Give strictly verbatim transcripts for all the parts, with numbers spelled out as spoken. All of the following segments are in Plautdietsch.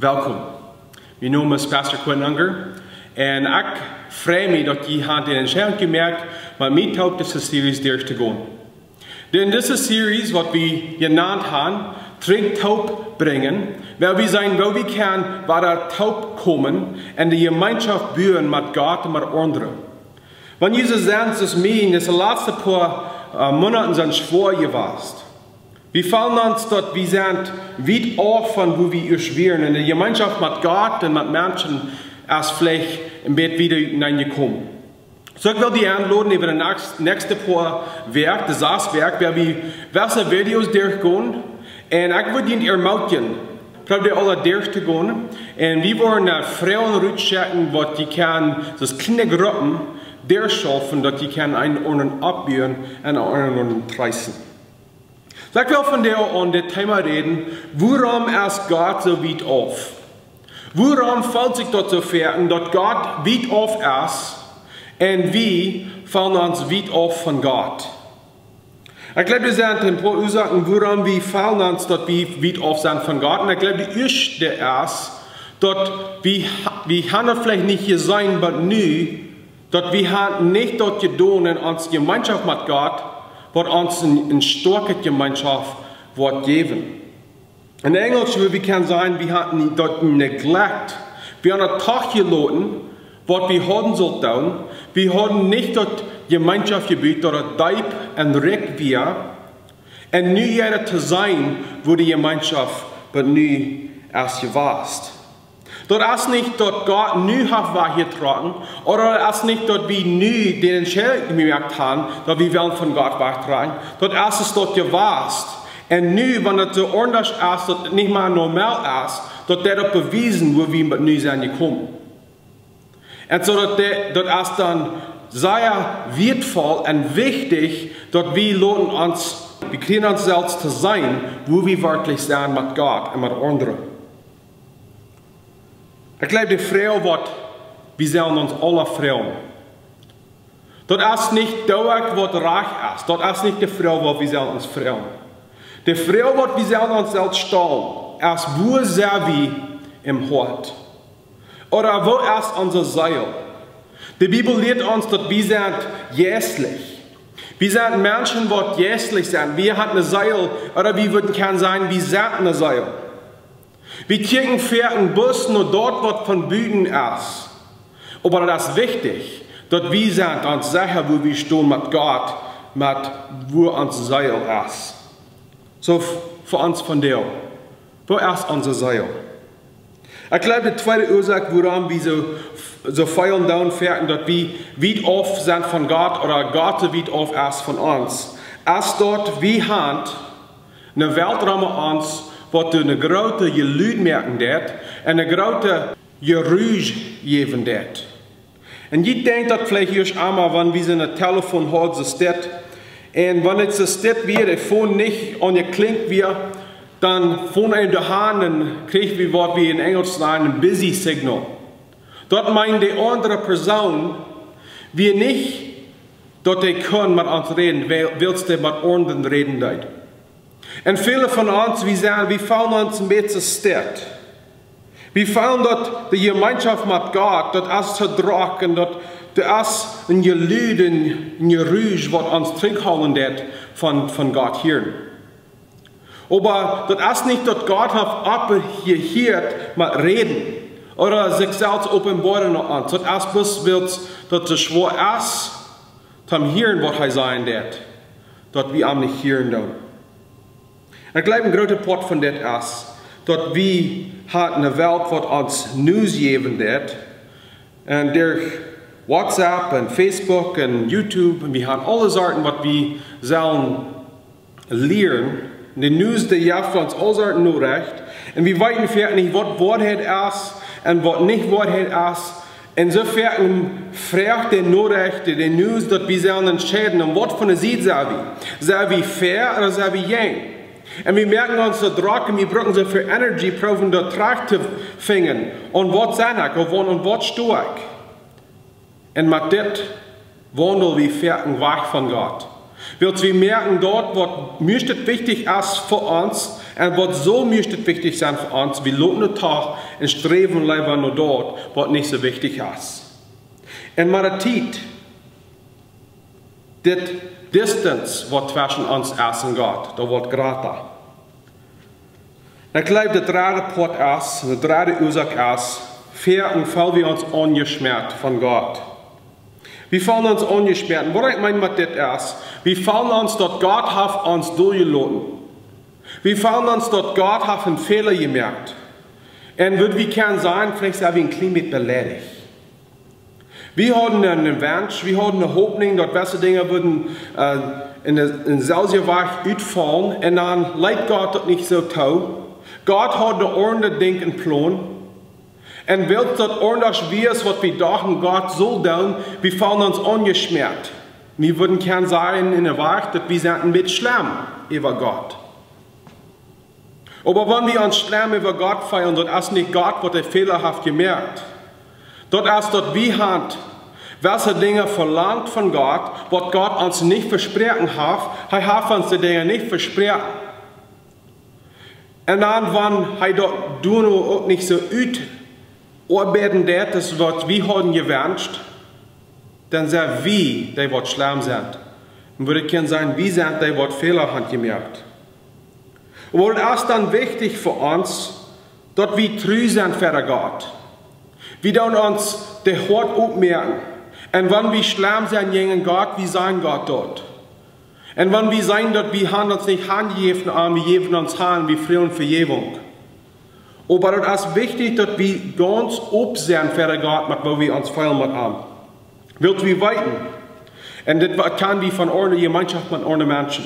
Welkom. Mien Nomen es Pastor Quentin Unger un ekj frei mie daut jie haben de Entscheidunk jemoakt, met mie toop dise Series derchtogonen. Enn dise Series, waut wie jenant haben, trigj toop brinjen, woa wie seenen, woo wie kjennen wada toop komen un de Jemeenschoft buen met Gott un met aundre. Wan Jesus sent es mie, es de latste poa Moonaten sent schwoa jewast. Wie feelen ons daut wie sent wiet auf von wua wie ieescht wieren. Un de Jemeenschoft met Gott un met Menschen es veleicht een bät wieda uteneen jekomen. Soo ekj well die enloden äwa de näakjste poa Wäakj, de sas Wäakj, woa wie wesse Videos derchgonen. Un ekj wudd junt ermootjen, proow dee aula derchtogonen. Un wie woaren doa Froagen rutschekjen, waut jie kjennen, soo aus kjliene Gruppen derchschaufen, daut jie kjennen eenen aundren oppbuen un eenen aundren treesten. Soo ekj well vondoag aun dit Thema räden: Wuarom es Gott soo wiet auf? Wuarom felt sikj daut soo väa, daut Gott wiet auf es un wie feelen ons wiet auf von Gott? Ekj gleew, doa sent een poa Uasoaken, wuarom wie feelen ons daut wie wiet auf sent von Gott. Un ekj gleew, de ieeschte es daut wie, wie haben daut veleicht nich jeseenen, oba nu, daut wie haben nich daut jedonen enn onse Jemeenschoft met Gott, waut ons eene, eene stoakje Jemeenschoft woat jäwen. Enn Enjelsch wudd wie kjennen sajen, wie haben daut neglected. Wie haben daut doch jeloten, waut wie hauden sullen doonen. Wie hauden nich daut Jemeenschoft jebut, daut daut deep un rikj wia. Un nu jeit et to seenen, woo de Jemeenschoft bat nu es jewast. Daut es nich daut Gott nu haft wajchjetrocken, ooda daut es nich daut wie nu de Entscheidunk jemoakt haben, daut wie wellen von Gott wajchtrocken. Daut es, es daut jewast. Un nu, wan et soo aundasch es, daut et nich mea normal es, daut deit daut bewiesen, woo wie bat nu sent jekomen. Un soo daut, de, daut es dan sea wieetvoll un wichtich, daut wie loten ons, wie kjrieen ons selfst to seenen, woo wie werkjlich sent met Gott un met aundre. Ekj gleew, de Froag, waut wie sellen ons aula froagen, daut es nich, doo ekj waut rajcht es. Daut es nich de Froag, waut wie sellen ons froagen. De Froag, waut wie sellen ons selfst stalen, es: Wua sent wie em Hoat? Ooda woo es onse Seel? De Bibel lieet ons, daut wie sent jeistlich. Wie sent Menschen, waut jeistlich sent. Wie haben eene Seel, ooda wie wudden kjennen sajen, wie sent eene Seel. Wie kjikjen foaken bloos no daut, waut von buten es. Oba daut es wichtich, daut wie sent ons secha, wua wie stonen met Gott, met wua onse Seel es. Soo f-, fa ons vondoag: Wua es onse Seel? Ekj gleew, de tweede Uasoak, wuarom wie soo, soo väl doonen foaken, daut wie wiet auf sent von Gott ooda Gott soo wiet auf es von ons, es daut wie haben eene Welt rom ons, waut doa een grootet Jelud moaken deit un een grootet Jerusch jäwen deit. Un jie denkjen daut veleicht ieescht emol, wan wie soon Telefon hauden, soo stell. Un wan et soo stell wia, de Phone nich aunjeklinjat wia, dan von eenem de Haunt, dan kjrieech wie waut wie enn Enjelsch sajen, een busy signal. Daut meent, de aundre Persoon wia nich, daut dee kunn met ons räden, wiel-, wiels dee met aundre räden deed. Un väle von ons, wie sent, wie feelen ons een bät stell. Wie feelen, daut de Jemeenschoft met Gott, daut es too drock un daut, daut es een Jelud, een, een Jerusch, waut ons trigjhoolen deit von, von Gott hieren. Oba daut es nich, daut Gott haft oppjehieet met räden ooda sikj selfst openboaren aun ons. Daut es bloos, wiels daut soo schwoa es, toom hieren, waut hee sajen deit, daut wie am nich hieren doonen. Ekj gleew, een groota Poat von dit es, daut wie haben eene Welt, waut ons News jäwen deit. Un derch WhatsApp un Facebook un YouTube, un wie haben aule Sorten, waut wie sellen lieren. De News, dee jeft ons aule Sorten Norecht. Un wie weeten foaken nich, waut Woarheit es un waut nich Woarheit es. Un soo foaken froagt de Norecht, de News, daut wie sellen entscheiden, aun waut von de Sied sent wie. Sent wie fa ooda sent wie jäajen? Un wie moaken ons soo drock un wie brucken soo väl Energie, proowen daut trajcht to finjen. Aun waut sie ekj, ooda aun, aun waut sto ekj? Un met dit waundel wie foaken wajch von Gott. Wiels wie moaken daut, waut mieescht wichtich es fa ons, Un waut soo mie daut wichtich sent fa ons, wie loten daut doch un sträwen leewa no daut, waut nich soo wichtich es. Un met de Tiet, dit distance, waut tweschen ons es un Gott, daut woat jrata. Un ekj jleew, de dredde Poat es, de dredde Uasoak es, foaken feel wie ons aunjeschmäat von Gott. Wie feelen ons aunjeschmäat. Un waut ekj meen met dit es, wie feelen ons, daut Gott haft ons doa jeloten. Wie feelen ons, daut Gott haft een Fäla jemoakt. Un waut wie kjennen sajen, veleicht sent wie een kjlien bät beleidicht. Wie hauden een Wunsch, wie hauden eene Hopninj, daut jewesse Dinja wudden, äh, enn de, enn selwje Wajch utfaulen, un dan leet Gott daut nich soo too. Gott haud een aundret Dinkj em Plon. Un wiels daut aundasch wia aus waut wie dochten Gott sull doonen, wie feelen ons aunjeschmäat. Wie wudden kjennen sajen enn de Wajch, daut wie sent een bät schlem äwa Gott. Oba wan wie ons schlem äwa Gott feelen, daut es nich Gott, waut de Fäla haft jemoakt. Daut es, daut wie haben jewesse Dinja velangt von Gott, waut Gott ons nich vesproaken haft. Hee haft ons de Dinja nich vesproaken. Un dan, wan hee daut doano uk nich soo utoabeiden deed, aus waut wie hauden jewünscht, dan sent wie dee, waut schlem sent. Un wudd ekj kjennen sajen, wie sent dee, waut Fäla haben jemoakt. Oba daut es dan wichtich fa ons, daut wie tru sent ver Gott. Wie doonen ons daut Hoat opmoaken. Un wan wie schlem sent jäajen Gott, wie sajen Gott daut. Un wan wie sajen, daut wie haben ons nich hanjejäft aun am, wie jäwen ons han, wie froagen Vejäwunk. Oba daut es wichtich, daut wie gaunz op sent ver Gott met woo wie ons feelen met am. Wiels wie weeten, un dit wa-, kjenn wie von onse Jemeenschoft met aundre Menschen.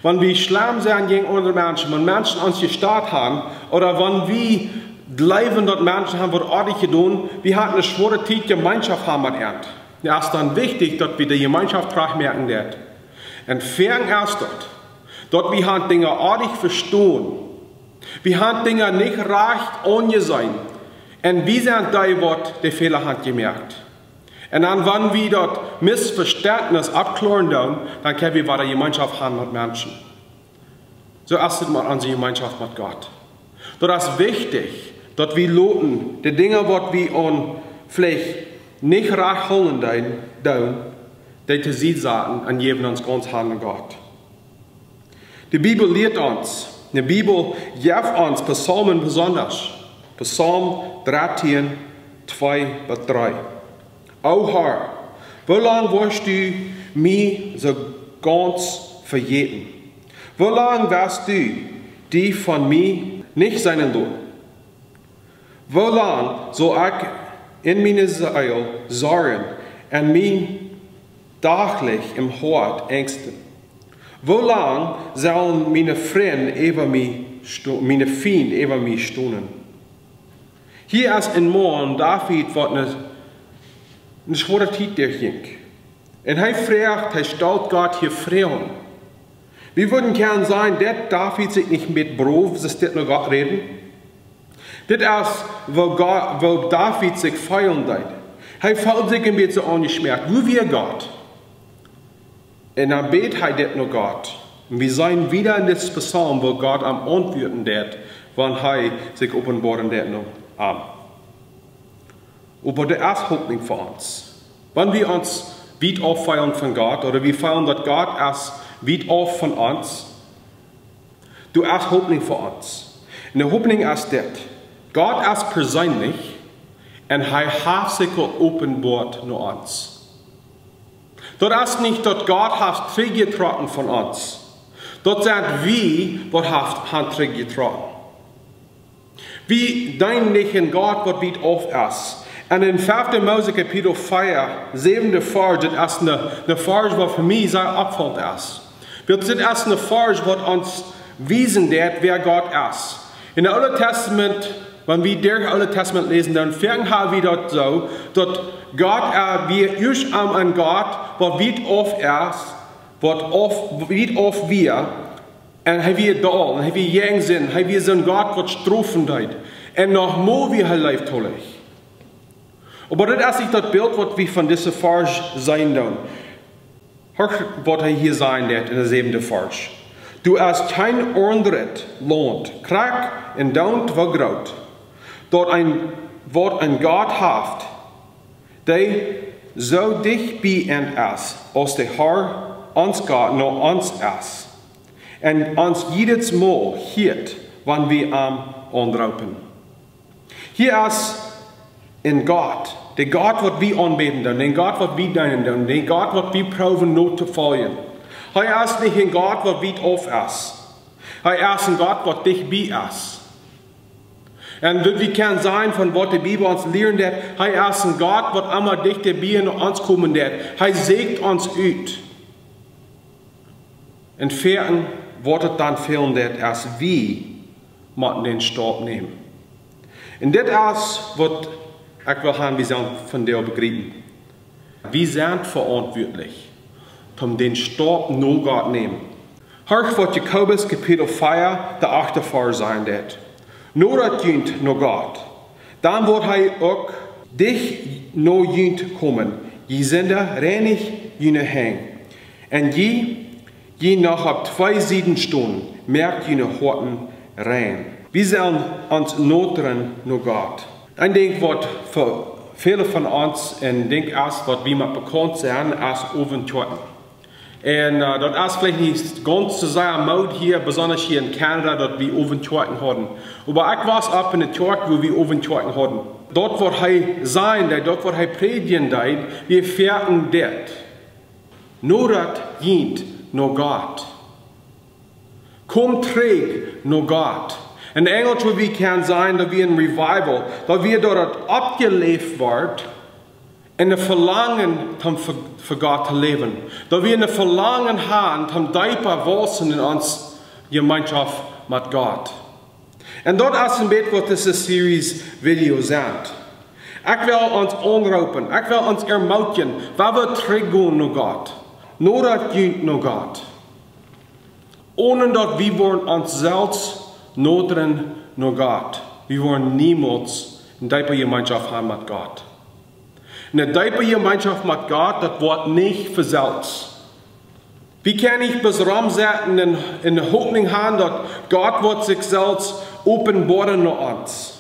Wan wie schlem sent jäajen aundre Menschen, wan Menschen ons jestat haben, ooda wan wie jleewen, daut Menschen haben waut oajet jedonen, wie haben eene schwoare Tiet Jemeenschoft haben met an. Jo, es dan wichtich, daut wie de Jemeenschoft trajcht moaken daut. Un foaken es daut, daut wie haben Dinja oajet vestonen. Wie haben Dinja nich rajcht aunjeseenen. Un wie sent dee, waut de Fäla haben jemoakt. Un dan, wan wie daut Missvestentnis aufkloaren doonen, dan kjenn wie wada Jemeenschoft haben met Menschen. Soo es et met onse Jemeenschoft met Gott. Daut es wichtich, daut wie loten de Dinja, waut wie ons veleicht nich rajcht hoolen doonen, doonen, dee to Sied saten un jäwen ons gaunz han aun Gott. De Bibel lieet ons, de Bibel jeft ons Psalmen besonda, Psalm dartieen, twee bat dree. O Herr, woo lang woascht du mie soo gaunz vejäten? Woo lang woascht du die von mie nich seenen loten? Woo lang saul ekj enn miene Seel sorjen un mie dachlich em Hoat enjsten? Woo lang sellen miene Frind äwa mie sto-, miene Fiend äwa mie stonen? Hia es een Maun, David, waut eene, eene schwoare Tiet derchjinkj. Un hee froagt, hee stalt Gott hia Froagen. Wie wudden kjennen sajen, daut David sikj nich met brow, es dit no Gott räden? Dit es, woo Gott, woo David sikj feelen deed. Hee feeld sikj een bät aunjeschmäat. Woo wia Gott? Un dan bäd hee dit no Gott. Un wie seenen wada enn dit Psalm, woo Gott am auntwuaden deed, wan hee sikj openboaren deed no am. Oba doa es Hopninj fa ons. Wan wie ons wiet auf feelen von Gott, ooda wie feelen, daut Gott es wiet auf von ons, doa es Hopninj fa ons. Un de Hopninj es dit: Gott es perseenlich un hee haft sikj aul openboat no ons. Daut es nich, daut Gott haft trigjjetrocken von ons. Daut sent wie, waut haft, haben trigjjetrocken. Wie deenen nich een Gott, waut wiet auf es. Un enn fefte Mose Kapitel vea, säwende Varsch, daut es een, een Varsch, waut fa mie sea oppfaulent es. Wiels dit es een Varsch, waut ons wiesen deed, wäa Gott es. Enn daut Oole Tastament, wan wie daut Oole Tastament läsen, dan finjen wie daut soo, daut Gott, äh, wia ieescht aun een Gott, waut wiet auf es, waut auf, wiet auf wia, un hee wia doll, un hee wia jäajen Sind, hee wia soon Gott, waut strofen deed. Un noch mol wia hee leeftolich. Oba daut es nich daut Bilt, waut wie von dise Varsch seenen doonen. Hia, waut hee hia sajen deed enn de säwende Varsch. Doa es kjeen aundret Launt, krakjt endoont woo groot, daut een, waut een Gott haft, dee soo dicht bie ons es, aus de Herr, ons Gott, no ons es, un ons jiedet Mol hieet, wan wie am aunroopen. Hia es een Gott, de Gott, waut wie aunbäden doonen, de Gott, waut wie deenen doonen, de Gott, waut wie proowen notofoljen. Hee es nich een Gott, waut wiet auf es. Hee es een Gott, waut dicht bie es. Un waut wie kjennen seenen von waut de Bibel ons lieren deit, hee es een Gott, waut emma dichta bie ons komen deit. Hee sieekjt ons ut. Un veaten, waut et dan fälen deit, es wie motten dän Staup nämen. Un dit es, waut ekj well haben, wie sellen vondoag bejriepen. Wie sent veauntwuatlich, om dän Staup no Gott nämen. Horcht, waut Jakobus Kapitel vea, de achte Varsch sajen deit. Nodat junt no Gott, dan woat hee uk dicht no junt komen. Jie Sinda, reinicht june Henj. Un jie, jie noch opp twee Sieden stonen, moakt june Hoaten rein. Wie sellen ons nodren no Gott. Een Dinkj, waut fa väle von ons een Dinkj es, waut wie met bekaunt sent, es Owentjoakjen. Un, äh, daut es veleicht nich gaunz soo sea Mood hia, besonda hia en Kanada, daut wie Owentjoakjen hauden. Oba ekj wia opp eene Kjoakj, wua wie Owentjoakjen hauden. Daut, waut hee sajen deed, daut, waut hee prädjen deed, wia veaten dit: Nodat junt no Gott. Komt trigj no Gott. En Enjelsch wudd wie kjennen sajen, daut wia een Revival, daut wia, daut et oppjeläft woat, un een Velangen, om fa, fa Gott to läwen. Daut wia een Velangen haben, om deepa wausen en ons Jemeenschoft met Gott. Un daut es een bät, waut dise Series Video sent. Ekj well ons aunroopen, ekj well ons ermootjen, wie wellen trigj gonen no Gott. Nodat junt no Gott. Onen daut wie woaren ons selfst nodren no Gott, wie woaren niemols eene deepe Jemeenschoft haben met Gott. Eene deepe Jemeenschoft met Gott, daut woat nich von selfst. Wie kjennen nich bloos romsetten un, un de Hopninj haben, daut Gott woat sikj selfst openboaren no ons.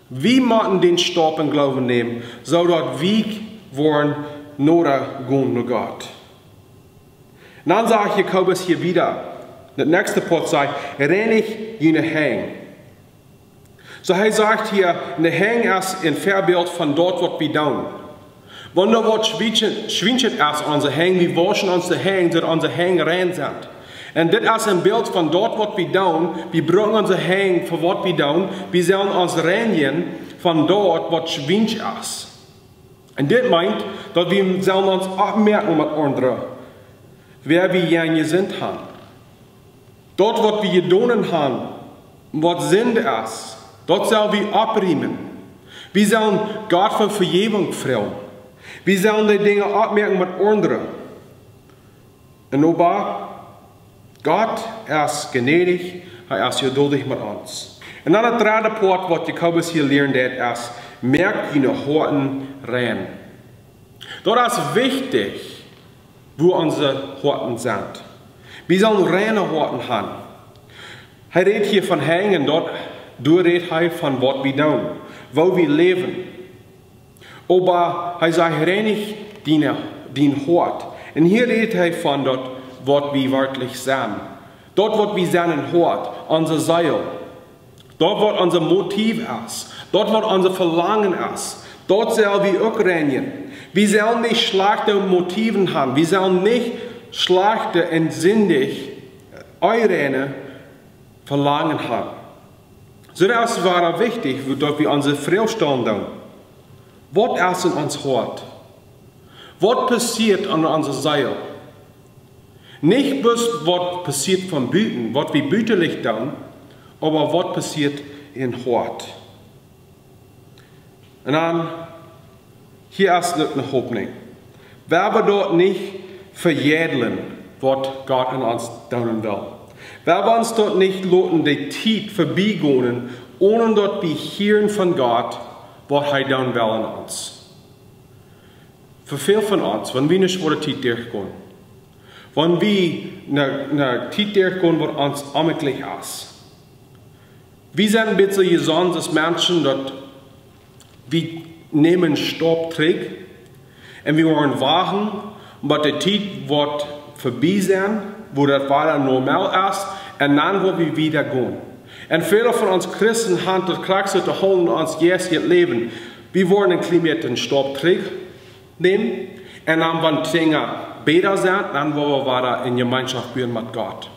Wie motten dän Staup em Gloowen nämen, soo daut wie woaren noda gonen no Gott. Un dan sajcht Jakobus hia wieda, daut näakjste Poat sajcht: Reinicht june Henj. Soo hee sajcht hia, de Henj es een Väabilt von daut, waut wie doonen. Wan doa waut schwienschet, schwienschet es aun onse Henj, wie wauschen ons de Henj, daut onse Henj rein sent. Un dit es een Bilt von daut, waut wie doonen. Wie brucken onse Henj fa waut wie doonen. Wie sellen ons reinjen von daut, waut schwiensch es. Un dit meent, daut wie sellen ons oppmoaken met aundre, wäa wie jearn jesindicht haben. Daut, waut wie jedonen haben, waut Sind es, daut sell wie oppriemen. Wie sellen Gott fa Vejäwunk froagen. Wie sellen de Dinja oppmoaken met aundre. Un oba, Gott es jnädich, hee es jeduldich met ons. Un dan daut dredde Poat, waut Jakobus hia lieren deit, es: Moakt june Hoaten rein. Daut es wichtich, woo onse Hoaten sent. Wie sellen reine Hoaten haben. Hee rät hia von Henj, daut, doa rät hee von waut wie doonen, woo wie läwen. Oba hee sajcht: Reinicht dien, dien Hoat. Un hia rät hee von daut, waut wie werkjlich sent. Daut, waut wie sent em Hoat, onse Seel. Daut, waut ons Motiv es, daut, waut ons Velangen es, daut sell wie uk reinjen. Wie sellen nich schlajchte Motiven haben, wie sellen nich schlajchte un sindisch, onreine Velangen haben. Soo daut es sea wichtich, daut wie ons Froag stalen doonen: Waut es en ons Hoat? Waut passieet en onse Seel? Nich bloos waut passieet von buten, waut wie butelich doonen, oba waut passieet em Hoat. Un dan, hia es uk eene Hopninj. Wie woaren daut nich vejädlen, waut Gott en ons doonen well. Wie woaren ons daut nich loten de Tiet verbiegonen, onen daut wie hieren von Gott, waut hee doonen well en ons. Fa väl von ons, wan wie eene schwoare Tiet derchgonen, Wan wie ne, ne Tiet derchgonen, waut ons onjemaklich es, wie sent een bät soo aus Menschen, daut wie nämen een Stap trigj un wie woaren wachten, bat de Tiet woat vebie sennen, wua daut wada normal es, un dan woa wie wieda gonen. Un väle von ons Christen han daut krakjt soo to hoolen en ons jeistlichet Läwen. Wie woaren een kjlien bät een Stap trigj nämen, un dan, wan Dinja bäta sent, dan woa wie wada en Jemeenschoft woaren met Gott.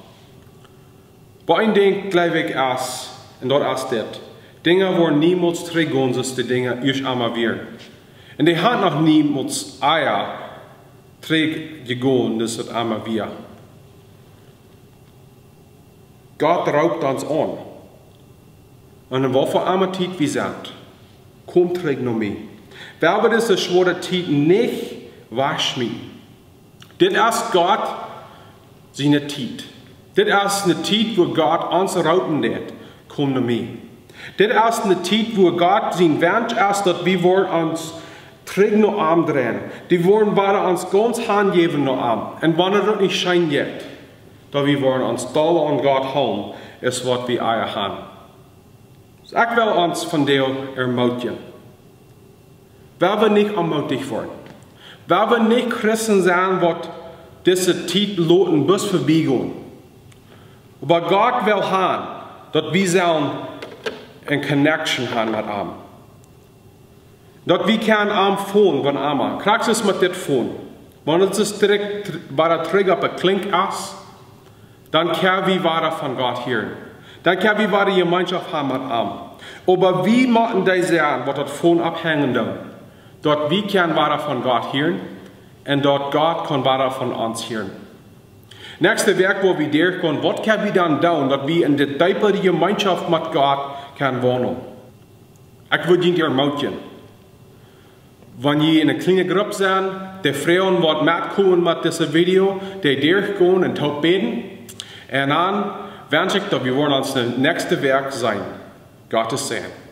Oba een Dinkj jleew ekj es, un daut es dit: Dinja woaren niemols trigj gonen soo aus de Dinja ieescht emol wieren. Un dee han noch niemols ea trigj jegonen soo aus daut emol wia. Gott roopt ons aun. Un en waut fa eene Tiet wie sent, komt trigj no mie. Wie haben dise schwoare Tiet nich wajchschmieten. Dit es Gott siene Tiet. Dit es ne Tiet, wua Gott ons roopen deit: Komm no mie. Dit es ne Tiet, wua Gott sien Wensch es, daut wie woaren ons trigj no am dreien. Dee woaren wada ons gaunz hanjäwen no am. Un wan daut nich scheen jeit, daut wie woaren ons doll aun Gott hoolen, es waut wie ea han. Soo, ekj well ons vondoag ermutigen. Wie woaren nich onmootich woaren. Wie woaren nich Christen sennen, waut dise Tiet loten bloos vebie gonen. Oba Gott well han, daut wie sellen eene Connection han met am. Daut wie kjennen am phone, wan emma. Krakjt soo aus met dit phone. Wan et es direkt tr-, wada trigj oppe Klinj es, dan kjenn wie wada von Gott hieren. Dan kjenn wie wada Jemeenschoft han met am. Oba wie motten dee sennen, waut daut phone opphenjen doonen, daut wie kjennen wada von Gott hieren un daut Gott kaun wada von ons hieren. Näakjste Wäakj woa wie derchgonen, waut kjenn wie dan doonen, daut wie en de deepere Jemeenschoft met Gott kjennen wonen. Ekj well junt ermutigen. Wan jie en eene kjliene Grupp sent, de Froagen waut metkomen met dise Video, dee derchgonen un toop bäden. Un dan wensch ekj, daut wie woaren ons de näakjste Wäakj seenen. Gottes Säajen.